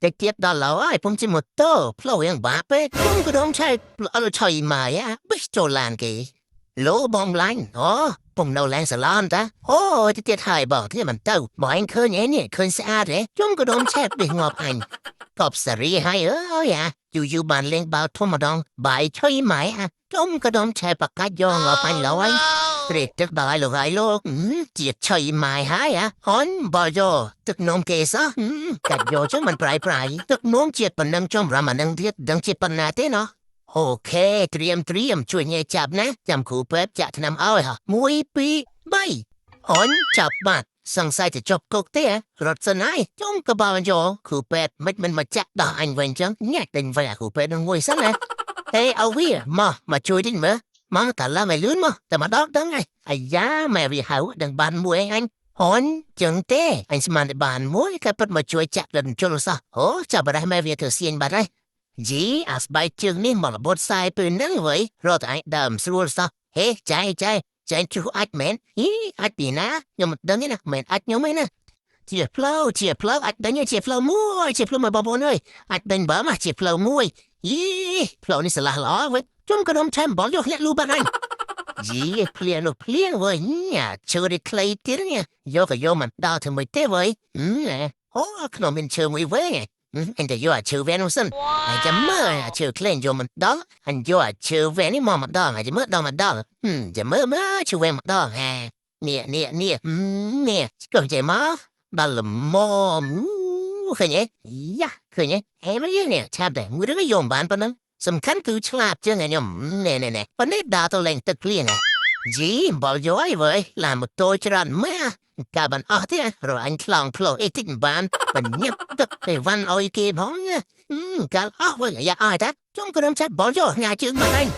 តិចទៀតដល់ឡើយហើយពុំជិះម៉ូតូផ្លូវយ៉ាងបាក់ពេកគុំក៏ដុំឆែកអត់ឆៃម៉ាយអាបិះចូលឡានគេលោបងឡាញ់អូពុំនៅឡានសាឡនតាអូតិចទៀតហើយបងទៀតមិនទៅបងឯងឃើញអីនេះឃើញស្អាតទេជុំក៏ដុំឆែកបិះងាប់អញកប់សេរីហើយអើយអាយូរយូរបានលេងបាល់ធំម្ដងបាយឆៃម៉ាយអាជុំក៏ដុំឆែកបកាច់យកងាប់អញឡើយ ត្រេកទឹកដល់លោកហើយលោកជាឆៃម៉ាយហើយអាហនបើយោទឹកនំគេសោះកាច់យកចឹងមិនប្រៃប្រៃទឹកនំជាតិប៉ុណ្ណឹងចំរំអានឹងទៀតដឹងជាតិប៉ុណ្ណាទេណោះអូខេត្រៀមត្រៀមជួយញ៉ែចាប់ណាចាំគ្រូពេទ្យចាក់ថ្នាំឲ្យហ៎1 2 3ហនចាប់បាត់សង្ស័យទៅជាប់គុកទេរត់សិនហើយចុងក៏បើយោគ្រូពេទ្យមិនមិនមកចាក់ដោះអញវិញចឹងញ៉ាក់ដេញវិញអាគ្រូពេទ្យនឹងមួយសិនណាហេអូវាមកមកជួយតិចមើល មកកាឡាមិនលឿនមកតែមកដល់ដឹងហើយអាយ៉ាម៉ែវាហៅដឹងបានមួយអញហនចឹងទេអញស្មានតែបានមួយក៏ពិតមកជួយចាក់ដល់ជុលសោះអូចាប់បារះម៉ែវាធ្វើសៀងបាត់ហើយយីអាស្បែកជើងនេះមករបត់សាយពេលហ្នឹងវិញរត់តែអញដើមស្រួលសោះហេចៃចៃចៃជួអាចមែនហីអាចពីណាខ្ញុំមិនដឹងទេណាមែនអាចខ្ញុំឯណាជាផ្លូវជាផ្លូវអាចដឹងជាផ្លូវមួយជាផ្លូវមួយបងប្អូនអើយអាចដឹងបើមកជាផ្លូវមួយយីផ្លូវនេះស្រឡះល្អវិញជុំក៏ដុំឆែមបលយកលាក់លូបាត់ហើយយីភ្លៀងនោះភ្លៀងវិញញ៉ាឈើនេះខ្លីទៀតនេះយកក៏យកមិនដល់ទៅមួយទេវិញអូក្នុងមានឈើមួយវិញអញទៅយកអាឈើវែងនោះសិនអញចាំមើលអាឈើក្លែងយកមិនដល់អញយកអាឈើវែងនេះមកម្ដងអញចាំមើលដល់ម្ដងចាំមើលមើលឈើវែងម្ដងហែនេះនេះនេះនេះក៏ចេះមកដល់ល្មមឃើញទេយ៉ាឃើញទេអេមកនេះឆាប់តែមួយរឿងយកបានប៉ុណ្ណឹង សំខាន់គឺឆ្លាតជាងឯខ្ញុំណែណែណែប៉ុន្តែដើរទៅលេងទឹកភ្លៀងហ៎យីបលយកអីវើយឡានម៉ូតូច្រើនម៉ាកាបានអស់ទេរអញឆ្លងផ្លូវអីតិចមិនបានបញ្ញាប់ទឹកទៅវ៉ាន់អុយគេផងកាលអស់វិញយ៉ាអស់តាចុងក្រុមចាត់បលយកញ៉ាជើងមកអញ